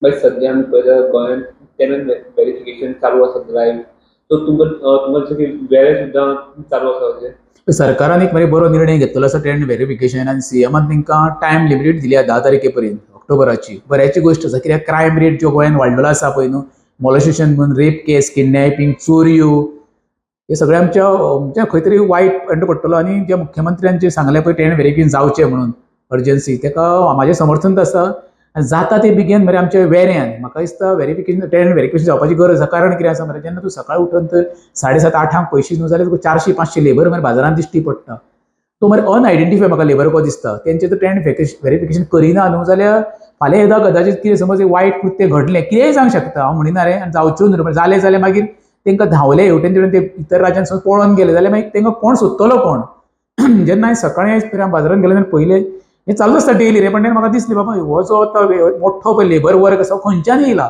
मागीर सद्या आमी पळयता, गोंयांत टेनंट व्हेरिफिकेशन चालू आसा लायव्ह. सो तुमकां दिसता की वेळें सुद्दां चालू आसा अशें? सरकारान एक मरे बरो निर्णय घेतलेलो आसा टेनंट व्हेरिफिकेशन आनी सीएमान तांकां टायम लिमिटेड दिली 10 तारखे पर्यंत ऑक्टोबराची. बऱ्याची गोश्ट आसा, कित्याक क्रायम रेट ज्यो गोंयांत वाडलेलो आसा पळय न्हू, मोलेस्टेशन म्हूण, रेप केस, किडनॅपिंग, चोरयो, हे सगळे आमच्या आमच्या खंय तरी वायट अंड पडटलो. आनी जे मुख्यमंत्र्यान जे सांगलें पळय, टेनंट व्हेरिफिकेशन जावचें म्हणून अर्जन्सी, ताका म्हाजें समर्थन आसा. आनी जाता ते बेगीन मरे आमच्या वेऱ्यान म्हाका दिसता व्हेरिफिकेशन, टेनंट व्हेरिफिकेशन जावपाची गरज आसा. कारण कितें आसा मरे, जेन्ना तूं सकाळी उठून तर 7:30 8 पयशी न्हू जाल्यार तुका 400 500 लेबर मरे बाजारांत दिश्टी पडटा. तो मरे अनआयडेंटिफाय म्हाका लेबर को दिसता. तेंचे तर टेनंट व्हेरिफिकेशन करिना न्हू जाल्यार फाल्यां एकदां कदाचित कितें समज एक वायट कृत्य घडलें, कितेंय जावंक शकता, हांव म्हणिना रे, आनी जावच्यो न्हू, जालें जाल्यार मागीर तांकां धांवले हेवटेन तेवटेन, ते इतर राज्यांत समज पळोवन गेले जाल्यार मागीर तांकां कोण सोदतलो कोण? जेन्ना हांवें सकाळीं बाजारांत गेलें तेन्ना पयलें हें चालू आसता डेली रे, पण तेन्ना म्हाका दिसलें, बाबा, हो जो आतां मोठो पळय लेबर वर्ग आसा, खंयच्यान येयला?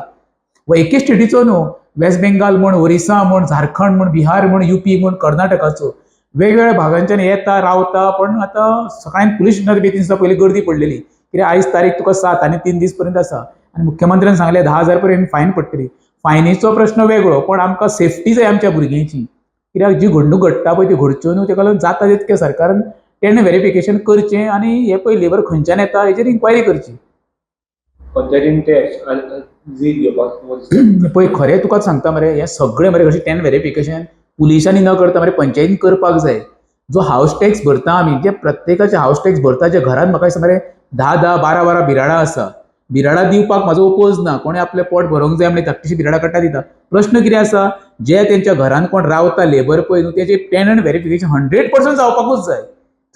हो एके स्टेटीचो न्हू, वेस्ट बेंगाल म्हण, ओरिसा म्हण, झारखंड म्हण, बिहार म्हण, युपी म्हण, कर्नाटकाचो, वेगवेगळ्या भागांच्यान येता, रावता. पण आतां सकाळी पुलीस स्टेशनार बेगीन दिसा पयली गर्दी पडलेली, कित्याक आयज तारीख तुका 7 आनी 3 दीस पर्यंत आसा. आनी मुख्यमंत्र्यान सांगलें, 10,000 पर्यंत फायन पडटली. फायनीचो प्रश्न वेगळो, पण आमकां सेफ्टी जाय आमच्या भुरग्यांची, कित्याक जी घडणूक घडटा पळय ती घडच्यो न्हू. तेका लागून जाता तितकें सरकारान टेनंट व्हेरिफिकेशन करचें आनी हे पळय लेबर खंयच्यान येता हेचेर इन्क्वायरी करची. पंचायतीन ते झीज घेवपाक? पळय, खरें तुका सांगता मरे, हें सगळें मरे कशें टेनंट व्हेरिफिकेशन पुलिसांनी न करता मरे पंचायतीन करपाक जाय. जो हावस टॅक्स भरता आमी, जे प्रत्येकाचे हावस टॅक्स भरता, जे घरान म्हाका दिसता मरे 10 10 12 12 बिराडां आसा. बिराडां दिवपाक म्हाजो ओपोज ना, कोणें आपलें पोट भरोंक जाय म्हणून धाकटीशी बिराडां काडटा, दिता. प्रश्न कितें आसा, जे तेंच्या घरान कोण रावता लेबर पळय न्हू, तेजें टेनंट व्हेरिफिकेशन 100% जावपाकूच जाय.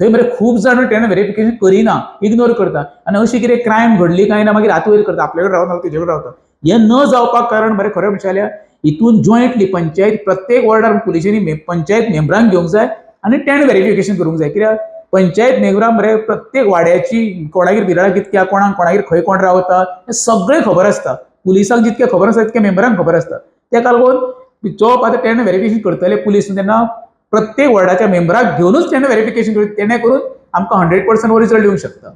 थंय मरे खूब जाण टेनंट व्हेरिफिकेशन करिना, इग्नोर करता आनी अशी कितें क्रायम घडली काय ना मागीर हात वयर करता, आपल्या कडेन रावना, तेजे कडेन रावता. हें न जावपाक कारण मरे खरें म्हणचे जाल्यार हितून जॉयंटली पंचायत प्रत्येक वॉर्डार पुलिसांनी पंचायत मेंबरांक घेवंक जाय आनी टेनंट व्हेरिफिकेशन करूंक जाय. कित्याक पंचायत मेंबरां मरे प्रत्येक वाड्याची कोणागेर बिराडां कितक्या, कोणाक कोणागेर खंय कोण रावता हें सगळें खबर आसता. पुलिसांक जितकें खबर आसता तितकें मेंबरांक खबर आसता. तेका लागून जो आतां टेनंट व्हेरिफिकेशन करतले पुलीस, तेन्ना प्रत्येक वॉर्डाच्या मेंबराक घेवनूच टेनंट व्हेरिफिकेशन तेणें करून आमकां 100% हो रिजल्ट येवंक शकता.